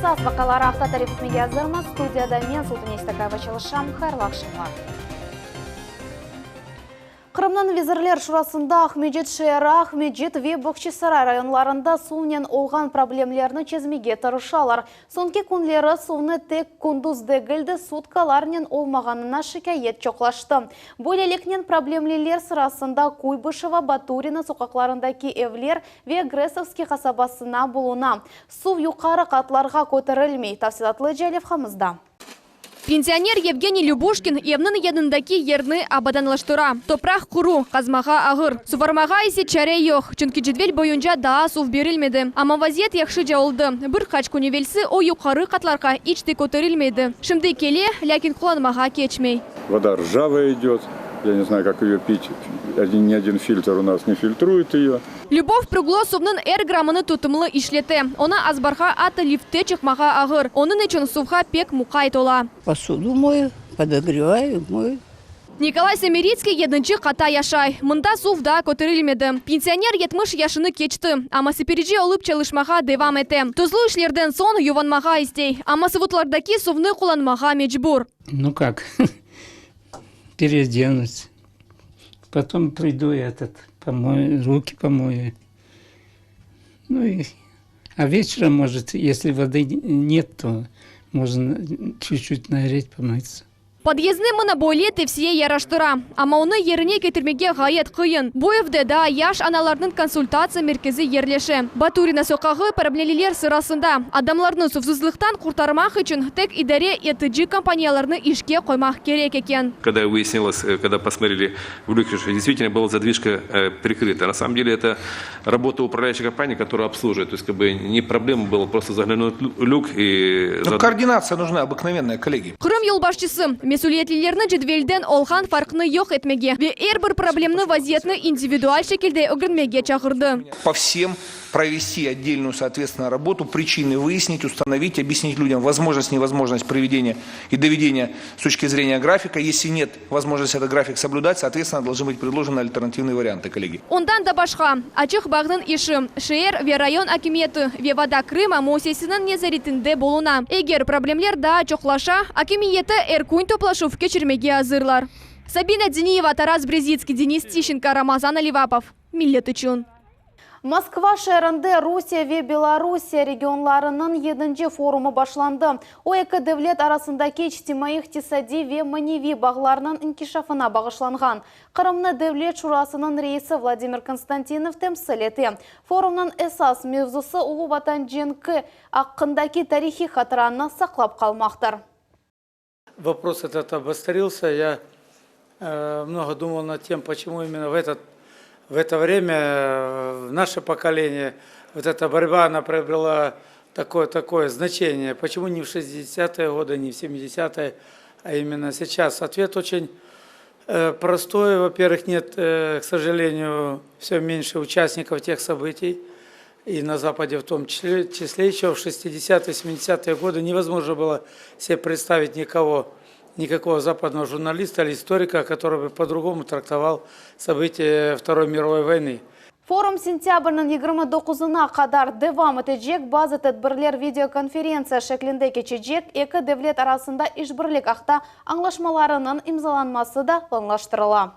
Esas vaqiaları aqta tarif etmege azırmız. Studiyada men, Sultane İstakayeva çalışam. Hayırlı aqşamlar. Qırımnıñ Vezirler Şurasında Aqmescit şeeri, Aqmescit ve Bağçasaray rayonlarında suvnen olğan problemlerni çezmege tırışalar. Soñki künleri suvnı tek kündüz degil de, sutkalarnen olmağanına şikâyet çoqlaştı. Böyleliknen, problemliler sırasında Kuybışeva, Baturina soqaqlarındaki evler ve Gresovskiy qasabasına buluna. Suv yuqarı qatlarğa köterilmey, tafsilâtlıca levhamızda. Pensioner Yevgeniy Lübuşkin evniñ yanındaki yerni abadanlaştıra. Topraq quru, qazmağa ağır. Suvarmağa ise çare yoq, çünki cedvel boyunca daa suv berilmedi. Amma vaziyet yahşıca oldı. Bir qaç kün evelsi o yuqarı qatlarğa iç de köterilmedi. Şimdi kele, lâkin qullanmağa keçmey. Voda rjavaya idet, ya ne znayu, kak eyo pit, ni odin filtr u nas ne filtruet eyo. Lübov Pruglo suvnıñ er grammını tutumlı işlete. Onı azbarğa, atta liftte çıqmağa ağır. Onıñ içün suvğa pek muqayt ola. Posudu moyu, podogrevayu, moyu. Nikolay Semeritskiy yedinci qatta yaşay. Mında suv daa köterilmedi. Pensioner 70 yaşını keçti, amma sipirici olıp çalışmağa devam ete. Tuzlu işlerden soñ yuvanmağa istey, amma savutlardaki suvnı qullanmağa mecbur. Nu kak, pereodenus. Potom pridu etot, pomoyu, ruki pomoyu. Nu i, a veçerом, может, esli vody net, to можно çut-çut nagretь, pomıться. Podyezdni mına böyle tevsiye yaraştıra. Amma onı yerine ketirmege ğayet qıyın. Bu evde daa yaş analarnıñ konsultatsiya merkezi yerleşe. Baturina soqağı problemliler sırasında. Adamlarnı suvsuzlıqtan qurtarmaq içün tek idare etici kompaniyalarnı işke qoymaq kerek eken. Когда выяснилось, когда посмотрели в люке, что действительно была задвижка прикрыта. На самом деле это работа управляющей компании, которая обслуживает. То есть как бы не проблема было просто заглянуть в люк и... Но координация нужна обыкновенная, коллеги. Qırım yolbaşçısı, mesüliyetlilerni cedvelden olğan farqnı yoq etmege ve er bir problemni vaziyetni individual şekilde ögrenmege çağırdı. По всем провести отдельную, соответственно, работу, причины выяснить, установить, объяснить людям возможность, невозможность проведения и доведения с точки зрения графика. Если нет возможности этот график соблюдать, соответственно, должны быть предложены альтернативные варианты, коллеги. Ondan da başqa, açıq bağnıñ işi, şeer ve rayon akimiyeti ve Voda Krıma müessisesiniñ nezaretinde buluna. Eger problemler daa çoqlaşa, akimiyeti er kün toplaşuv keçirmege azırlar. Sabina Diniyeva, Taras Brezitskiy, Denis Tişçenko, Ramazan Alivapov. Millet içün. Moskva şeerinde Rusiye ve Belorusiye regionlarınıñ yedinci forumı başlandı. O, eki devlet arasındaki içtimaiy-iqtisadiy ve maneviy bağlarnıñ inkişafına bağışlanğan. Qırımnı Devlet şurasınıñ reisi Vladimir Konstantinov temsil ete. Forumnıñ esas mevzusı Ulu Vatan cenki aqqındaki tarihiy hatıranı saqlap qalmaqtır. Вопрос этот обострился. Я много думал над тем, почему именно в, этот, в это время, в наше поколение, вот эта борьба, она приобрела такое, такое значение. Почему не в 60-е годы, не в 70-е, а именно сейчас? Ответ очень простой. Во-первых, нет, к сожалению, все меньше участников тех событий, и на Западе в том числе, числе еще в 60-е, 70-е годы невозможно было себе представить никого, никакого западного журналиста или историка, который бы по-другому трактовал события Второй мировой войны. Forum sentâbrniñ 29-ına qadar devam etecek, bazı tedbirler videokonferentsiya şeklinde keçecek, eki devlet arasında işbirlik aqta añlaşmalarınıñ imzalanması da planlaştırıla.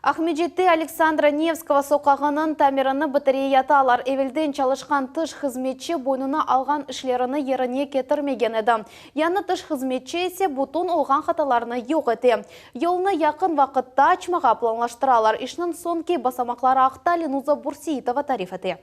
Aqmescitte Aleksandra Nevskogo soqağınıñ tamirini bitireyatalar. Evelden çalışqan tış hızmetçi boynuna alğan işlerini yerine ketirmegen edi. Yañı tış hızmetçi ise bütün olğan hatalarnı yoq ete. Yolnı yaqın vaqıtta açmağa planlaştıralar. İşniñ soñki basamaqları aqta Lenuza Burseitova tarif ete.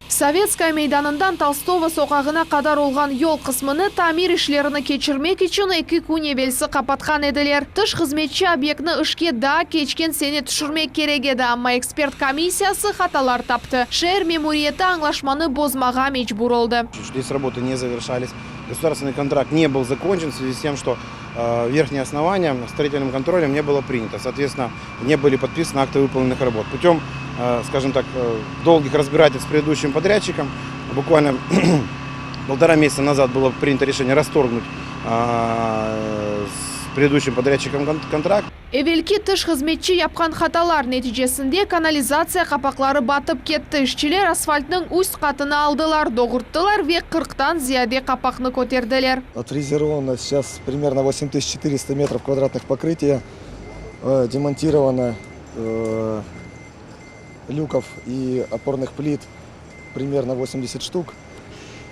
Sovetskaya meydanından Tolstogo soqağına qadar olğan yol qısmını tamir işlerini keçirmek içün eki kün evelsi qapatqan ediler. Tış hızmetçi obyektni işke daa keçken sene tüşürmek kerek edi, amma ekspert komissiyası hatalar taptı. Şeer memuriyeti añlaşmanı bozmağa mecbur oldı. Здесь работы не завершались. Государственный контракт не был закончен в связи с тем, что верхнее основание строительным контролем не было принято. Соответственно, не были подписаны акты выполненных работ. Путем, скажем так, долгих разбирательств с предыдущим подрядчиком, буквально полтора месяца назад было принято решение расторгнуть с предыдущим подрядчиком контракт. Evelki tış hızmetçi yapqan hatalar neticesinde kanalizatsiya qapaqları batıp ketti. İşçiler asfaltnıñ üst qatını aldılar, doğurttılar ve qırqtan ziyade qapaqnı köterdiler. Офрезеровано сейчас примерно 8400 метров квадратных покрытия, демонтировано люков и опорных плит примерно 80 штук,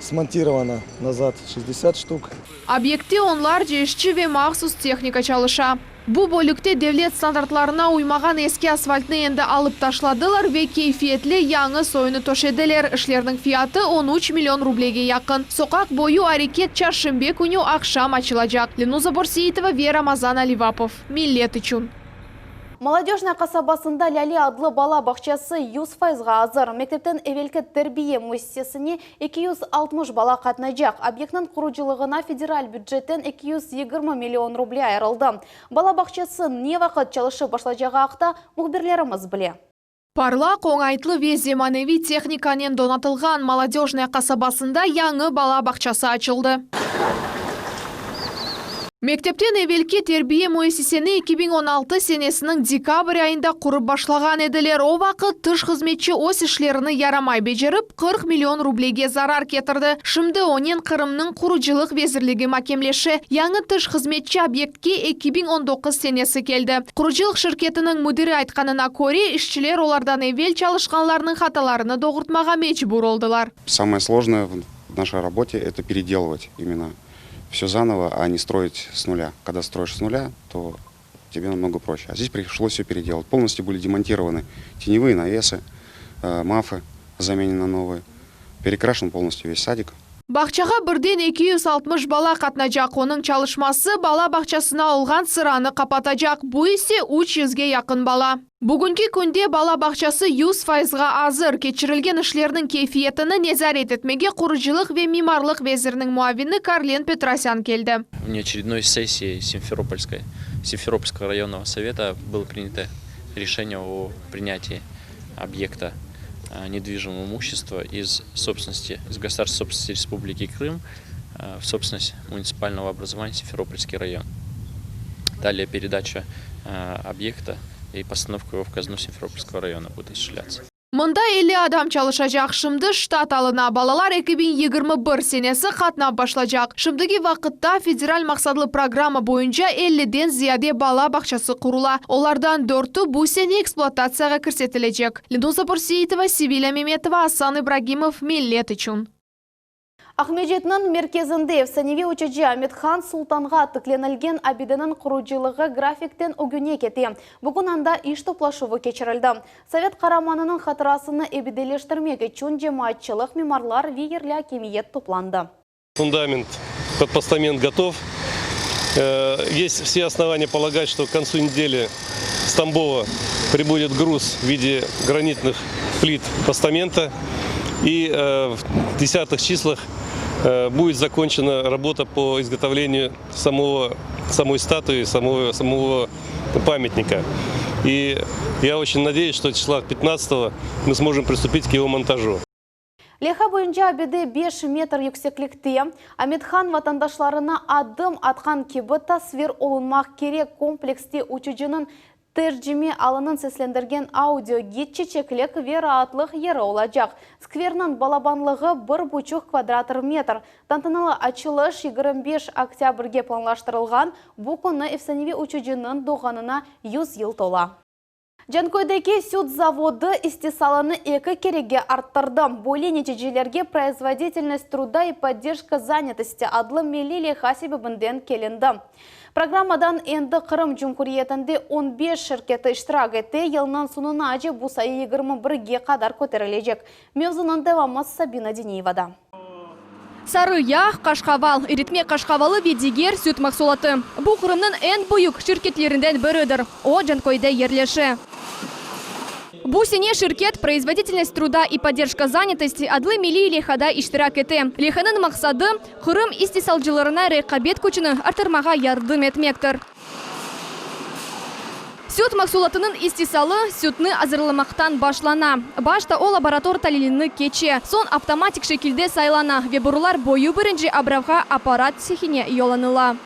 смонтировано назад 60 штук. Obyektte onlarca işçi ve mahsus tehnika çalışa. Bu bölükte devlet standartlarına uymağan eski asfaltnı endi alıp taşladılar ve keyfiyetli yañı soyunı töşediler. İşlerniñ fiyatı 13 million rublege yaqın. Soqaq boyu areket çarşenbe künü aqşam açılacaq. Lenuza Borseitova ve Ramazan Alivapov. Millet içün. Molodöjnoye qasabasında Lâle adlı bala bağçası 100 fayızğa azır. Mektepten evelki terbiye müessisesine 260 bala qatnaycaq. Obyektniñ qurucılığına federal bücetten 220 million ruble ayırıldı. Bala bağçası ne vaqıt çalışıp başlayacağı aqta mühbirlerimiz bile. Parlaq, oñaytlı ve zemaneviy tehnikanen donatılğan Molodöjnoye qasabasında yañı bala bağçası açıldı. Mektepten evelki terbiye müessiseni 2016 senesiniñ dekabr ayında qurıp başlağan ediler. O vaqıt tış hızmetçi öz işlerini yaramay becerip, 40 million rublege zarar ketirdi. Şimdi onen Qırımnıñ Qurucılıq vezirligi makemleşe. Yañı tış hızmetçi obyektke 2019 senesi keldi. Qurucılıq şirketiniñ müdiri aytqanına köre, işçiler olardan evel çalışqanlarnıñ hatalarını doğurtmağa mecbur oldılar. Самое сложное в нашей работе – это переделывать именно все заново, а не строить с нуля. Когда строишь с нуля, то тебе намного проще. А здесь пришлось все переделать. Полностью были демонтированы теневые навесы, э, мафы заменены на новые. Перекрашен полностью весь садик. Bağçağa birden 260 bala qatnaycaq. Onıñ çalışması bala bağçasına olğan sıranı qapatacaq. Bu ise 300ge yaqın bala. Bugünki künde bala bağçası 100 fayızğa azır. Keçirilgen işlerniñ keyfiyetini nezaret etmege qurucılıq ve mimarlıq veziriniñ muavini Karlen Petrosyan keldi. Внеочередной сессии Симферопольской, Симферопольского районного совета было принято решение о принятии объекта недвижимого имущества из собственности, из государственной собственности Республики Крым в собственность муниципального образования Симферопольский район. Далее передача объекта и постановка его в казну Симферопольского района будет осуществляться. Mında 50 adam çalışacaq. Şimdi ştat alına. Balalar 2021 senesi qatnap başlaycaq. Şimdiki vaqıtta federal maqsatlı programma boyunca 50-den ziyade bala bağçası qurula. Olardan dörtü bu sene ekspluatatsiyağa kirsetilecek. Lenuza Borseitova, Sevilya Memetova, Asan İbragimov, Millet içün. Aqmescitniñ merkezinde efsaneviy uçucı Amet-Han Sultanğa tiklenilgen abideniñ qurucılığı grafikten ögüne kete. Bugün anda iş toplaşuvı keçirildi. Sovet qaramanınıñ hatırasını ebediyleştirmek içün cemaatçılıq, mimarlar ve yerli akimiyet toplandı. Фундамент под постамент готов. Э, есть все основания полагать, что к концу недели с Тамбова прибудет груз в виде гранитных плит постамента. И э, в десятых числах э, будет закончена работа по изготовлению самого, самой статуи, самого, самого памятника. И я очень надеюсь, что числа 15 мы сможем приступить к его монтажу. Leyha boyunca abide 5 metr yükseklikte Amethan vatandaşlarına adım atqan kibi tasvir olunmaq kerek komplekste uçucınıñ tercime alınıñ seslendirgen audio-gid çeçeklik ve raatlıq yeri olacaq. Skverniñ balabanlığı 1,5 kvadrat metr. Tantanalı açılış 25 oktâbrge planlaştırılğan. Bu künü efsaneviy uçucınıñ doğğanına 100 yıl tola. Canköydeki süt zavodı istisalını eki kerege arttırdı. Böyle neticelerge «Производительность труда и поддержка занятости» adlı milliy leyha sebebinden kelindi. Programmadan endi Qırım Cumhuriyetinde 15 şirketi iştirak etti. Yılnıñ soñunace bu sayı 21ge qadar köterilecek. Mevzunıñ devamı Sabina Diniyevada. Sarı yağ, qaşqaval, iritme qaşqavalı ve diger süt mahsulatı. Bu Qırımnıñ eñ büyük şirketlerinden biridir. O, Canköyde yerleşe. Bu sene şirket «Производительность труда и поддержка занятости» adlı milliy leyhada iştirak ete. Leyhanıñ maqsadı, Qırım istisalcılarına reqabet küçüni arttırmağa yardım etmektir. Süt mahsulatınıñ istisalı sütni azırlamaqtan başlana. Başta o laborator talilini keçe, soñ avtomatik şekilde saylana ve borular boyu birinci abravğa apparat tsehine yollanıla.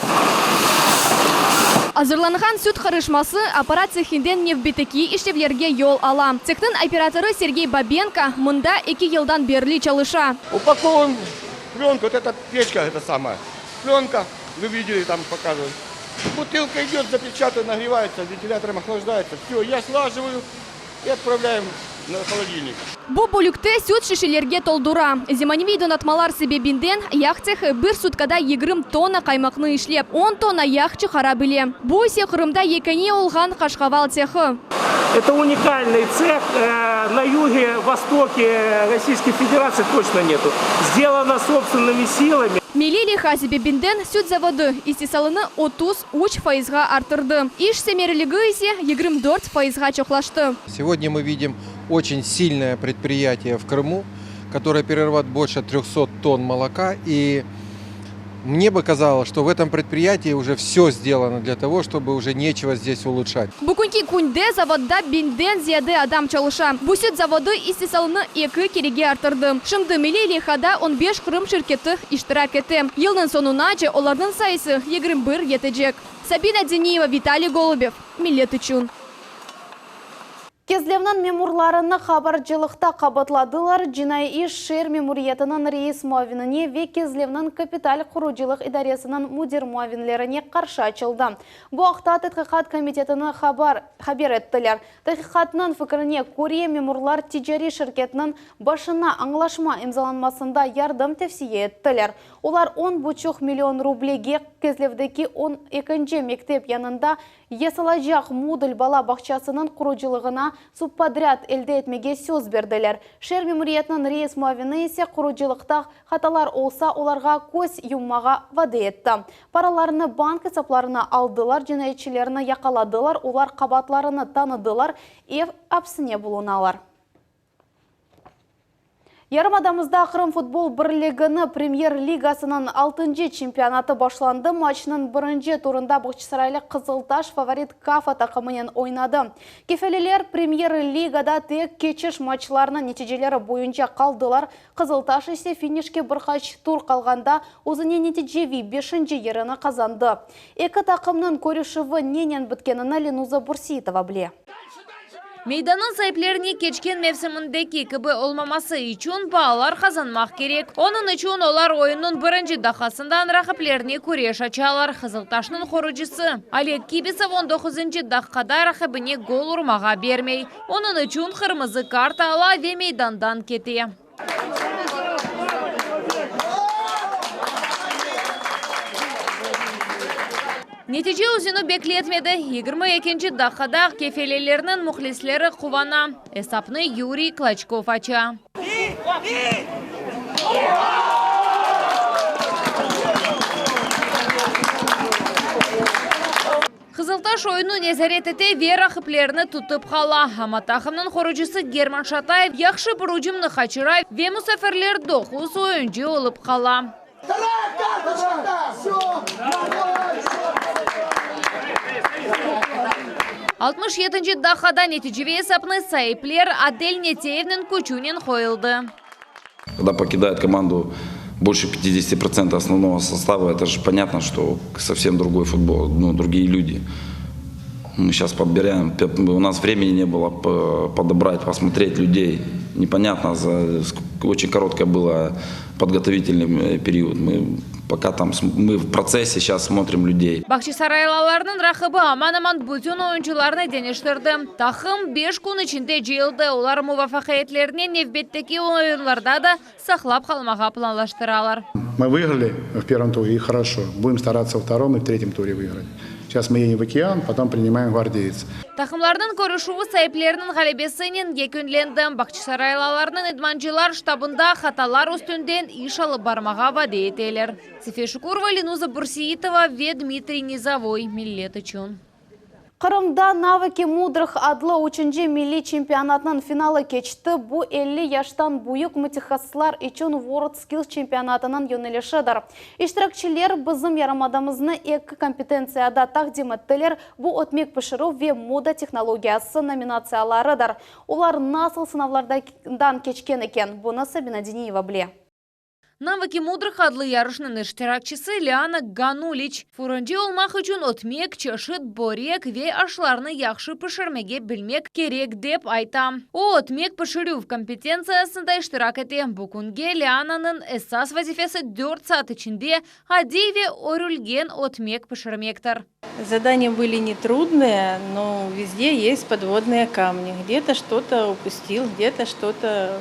Azırlanğan süt qarışması apparat tsehinden nevbetteki işlevlerge yol ala. Tsehniñ operatorı Sergey Babenko mında eki yıldan berli çalışa. Upakovan plenka, vot eta peçka, eta samaya plenka, vı videli, tam pokazывали. Butılka idет, zapečatana, nagrevaется, ventiлятором охлаждается, все, я слаживаю и отправляем на холодильник. Bu bölükte süt şişelerge toldura. Zemaneviy donatmalar sebebinden yağ tsehi bir sutkada 20 tonna qaymaqnı işlep, on tonna yağ çıqara bile. Bu ise Qırımda yekâne olğan qaşqaval tsehi. Это уникальный цех, на юге, востоке Российской Федерации точно нету. Сделано собственными силами. Milliy leyha sebebinden süt zavodı istisalını 33 fayızğa arttırdı, iş semereligi ise 24 fayızğa çoqlaştı. Сегодня мы видим очень сильное предприятие в Крыму, которое перерабатывает больше 300 тонн молока. И мне бы казалось, что в этом предприятии уже все сделано для того, чтобы уже нечего здесь улучшать. Bugünki künde zavodda biñden ziyade adam çalışa. Bu süt zavodı istisalını eki kerege arttırdı. Şimdi milliy leyhada 15 Qırım şirketi iştirak ete. Yılnıñ soñunace olarnıñ sayısı 21 yetecek. Sabina Deniyeva, Vitaliy Golubev, Millet içün. Kezlevniñ memurlarını qabarcılıqta qabaatladılar. Cinaiy iş şeer memuriyetiniñ reis muavinine ve Kezlevniñ kapital qurucılıq idaresiniñ müdir muavinlerine qarşı açıldı. Bu aqta Tedqiqat komitetine haber ettiler. Tedqiqatnıñ fikrine köre, memurlar ticariy şirketniñ başına añlaşma imzalanmasında yardım tevsiye ettiler. Olar on buçuq million rublege Kezlevdeki on ekinci mektep yanında Yasalacaq modul bala bağçasınıñ qurucılığına subpodrâd elde etmege söz berdiler. Şeer memuriyetiniñ reis muavini ise qurucılıqta hatalar olsa, olarğa köz yummağa vade etti. Paralarnı bank esaplarına aldılar, cinayetçilerni yaqaladılar, olar qabaatlarını tanıdılar, ev apsine bulunalar. Yarımadamızda Qırım futbol birligini Premyer ligasınıñ altıncı çempionatı başlandı. Maçnıñ birinci turında Bağçasaraylı Qızıltaş favorit Kafa taqımınen oynadı. Kefeliler Premyer ligada tek keçiş maçlarınıñ neticeleri boyunca qaldılar, Qızıltaş ise finişke bir qaç tur qalğanda özüne neticeviy beşinci yerini qazandı. Eki taqımnıñ körüşüvi nenen bitkenini Lenuza Bürseitova bile. Meydannıñ saiplerine keçken mevsimindeki kibi olmaması içün baalar qazanmaq kerek. Onıñ içün olar oyunnıñ birinci daqqasından raqiplerine küreş açalar. Qızıltaşnıñ qorucısı Oleg Kibisov on doquzıncı daqqada raqibine gol urmağa bermey. Onıñ içün qırmızı kart ala ve meydandan kete. Netice özüni bekletmedi, 22-nci daqqada kefelilerniñ mühlisleri quvana, esapnı Yuriy Kloçkov aça. Qızıltaş oyunnı nezaret ete ve raqiplerini tutıp qala. Amma taqımnıñ qorucısı German Şatayev yahşı bir ücümni qaçıra ve musafirler doquz oyuncı olıp qala. 67-nci daqqada neticeviy esapnı saipler Adel Neteyevniñ küçünen qoyuldı. Когда покидает команду больше 50% основного состава, это же понятно, что совсем другой футбол, ну, другие люди. Мы сейчас подбираем, у нас времени не было подобрать, посмотреть людей. Непонятно, за, очень короткое было подготовительный э, период. Мы пока там, мы в процессе сейчас смотрим людей. Bağçasaraylılarnıñ raqibi aman-aman bütün oyuncılarnı deñiştirdi. Taqım beş kün içinde cıyıldı. Olar muvafaqiyetlerini nevbetteki oyunlarda da saqlap qalmağa planlaştıralar. Мы выиграли в первом туре, и хорошо. Будем стараться во втором и в третьем туре выиграть. Сейчас мы едем в океан, потом принимаем гвардеец. Taqımlarnıñ körüşüvi saipleriniñ ğalebesinen yekünlendi. Bağçasaraylılarnıñ idmancılar ştabında hatalar üstünden iş alıp barmağa vade eteler. Sefiye Şukurova, Lenuza Bürseitova ve Dmitriy Nizovoy, Millet içün. Qırımda Navıki mudrıh adlı üçünci milliy çempionatnıñ finalı keçti. Bu, 50 yaştan büyük mütehassıslar içün WorldSkills çempionatınıñ yönelişidir. İştirakçiler bizim yarımadamıznı eki kompetentsiyada taqdim ettiler, bu, ötmek pişirüv ve moda tehnologiyası nominatsiyalarıdır. Olar nasıl sınavlardan keçken eken, bunı Sabina Deniyeva bile. Navıki mudrıh adlı yarışnıñ iştirakçisi Liana Ganuliç, furuncı olmaq içün ötmek, çeşit börek ve aşlarnı yahşı pişirmege bilmek kerek, dep ayta. O, ötmek pişirüv kompetentsiyasında iştirak ete. Bu künge Liananıñ esas vazifesi dört saat içinde adiy ve örülgen ötmek pişirmektir. Задания были нетрудные, но везде есть подводные камни. Где-то что-то упустил, где-то что-то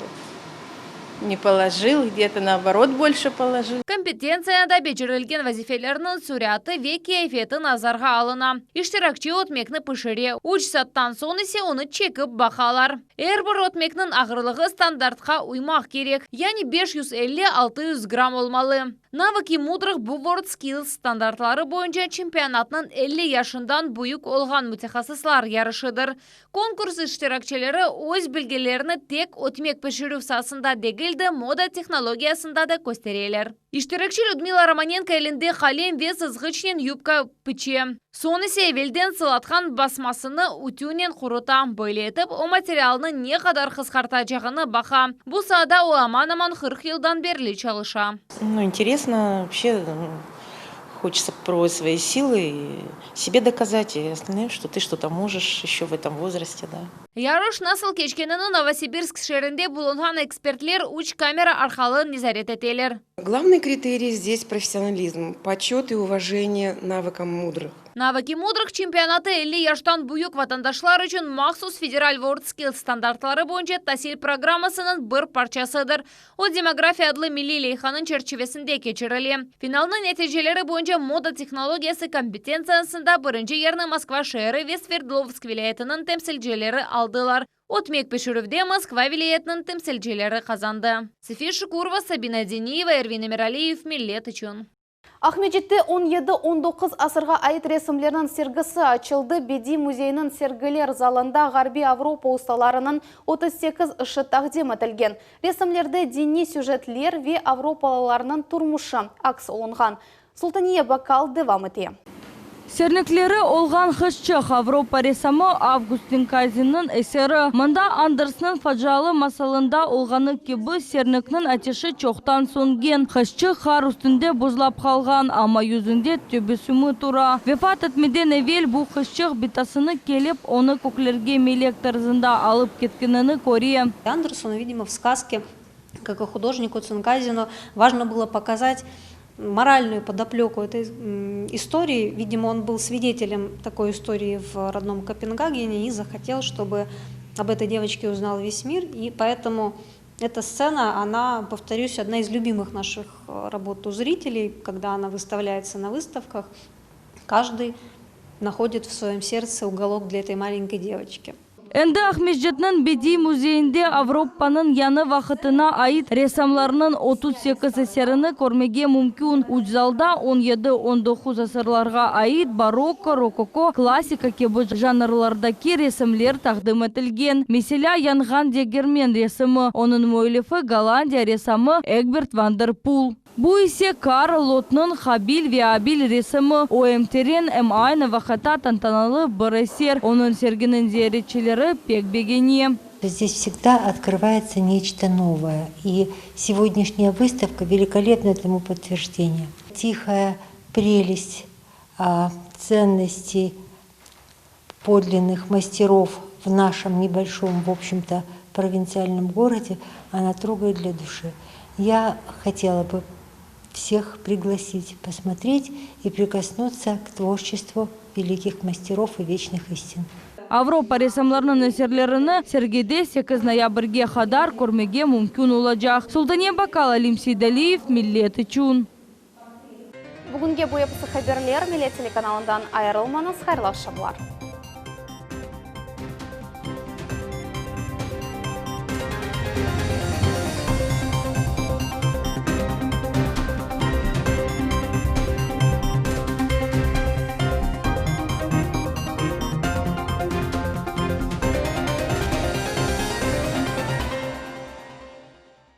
не положил, где-то наоборот больше положил. Kompetentsiyada becerilgen vazifelerniñ süratı ve keyfiyeti nazarğa alına. İştirakçi ötmekni pişire, üç saattan soñ ise onı çekip baqalar. Er bir ötmekniñ ağırlığı standartqa uymaq kerek, yani 550-600 gramm olmalı. Navıki mudrıh bu WorldSkills standartları boyunca çempionatnıñ 50 yaşından büyük olğan mütehassıslar yarışıdır. Konkurs iştirakçileri öz bilgilerini tek ötmek pişirüv saasında degil de, moda tehnologiyasında da köstereler. İştirakçi Lüdmila Romanenko elinde qalem ve sızğıçnen yubka piçe. Soñ ise evelden sılatqan basmasını ütünen quruta. Böyle etip, o materialnı ne qadar qısqartacağını baqa. Bu saada o aman-aman 40 yıldan berli çalışa. Ну, интересно, вообще хочется попробовать свои силы и себе доказать, и остальным, что ты что-то можешь еще в этом возрасте, да. Yarış nasıl keçkenini Novosibirsk şeerinde bulunğan ekspertler üç kamera arqalı nezaret eteler. Главный критерий здесь профессионализм, почет и уважение навыкам мудрых. Navıki mudrıh çempionatı 50 yaştan büyük vatandaşlar içün mahsus federal WorldSkills standartları boyunca tasil programmasınıñ bir parçasıdır. O Demografiya adlı milliy leyhanıñ çerçivesinde keçirile. Finalnıñ neticeleri boyunca moda tehnologiyası kompetentsiyasında birinci yerni Moskva şeeri ve Sverdlovsk vilâyetiniñ temsilcileri aldılar. Ötmek pişirüvde Moskva vilâyetiniñ temsilcileri qazandı. Sefiye Şukurova, Sabina Deniyeva, Ervin Emiraliyev, Millet içün. Aqmescitte 17-19 asırğa ait resimlerniñ sergisi açıldı. Bediy müzeyiniñ sergiler zalında Ğarbiy Avropa ustalarınıñ 38 işi taqdim etilgen. Resimlerde diniy süjetler ve avropalılarnıñ turmuşı aks olunğan. Sultaniye Bakal devam ete. Sernikleri olğan qızçıq, Avropa ressamı Avgust Zinkazinniñ eseri. Mında Andersniñ facialı masalında olğanı kibi sernikniñ ateşi çoqtan söngen, qızçıq qar üstünde buzlap qalğan, amma yüzünde tebessümi tura. Vefat etmeden evel bu qızçıq bitasını kelip, onı köklerge melek tarzında alıp ketkenini köre. Andersenu, видимо, в сказке, как и художнику Цинказину, важно было показать моральную подоплеку этой истории. Видимо, он был свидетелем такой истории в родном Копенгагене и захотел, чтобы об этой девочке узнал весь мир. И поэтому эта сцена, она, повторюсь, одна из любимых наших э, работ у зрителей, когда она выставляется на выставках. Каждый находит в своем сердце уголок для этой маленькой девочки. Endi Aqmescitniñ Bediy müzeyinde Avropanıñ yañı vaqıtına ait ressamlarnıñ 38 eserini körmege mümkün. Üç zalda 17-19 asırlarğa ait barokko, rokoko, klassika kibi janrlardaki resimler taqdim etilgen. Meselâ, Yanğan degirmen resimi, onıñ müellifi Gollandiya ressamı Egbert van der Pul. Bu ise Karl Lotnıñ Habil ve Abil resimi. O em teren, em aynı vaqıtta tantanalı bir eser. Onıñ serginiñ ziyaretçileri pek begene. Здесь всегда открывается нечто новое. И сегодняшняя выставка великолепное тому подтверждение. Тихая прелесть а, ценностей подлинных мастеров в нашем небольшом, в общем-то, провинциальном городе, она трогает для души. Я хотела бы всех пригласить посмотреть и прикоснуться к творчеству великих мастеров и вечных истин. Avropa ressamlarınıñ eserlerini sergide 8 noyabrge qadar körmege mümkün olacaq. Sultaniye Bakal, Alim Seydaliyev, Millet içün. Bugünge bu episi haberler Millet telekanalından ayırılmañız, hayırlı aqşamlar.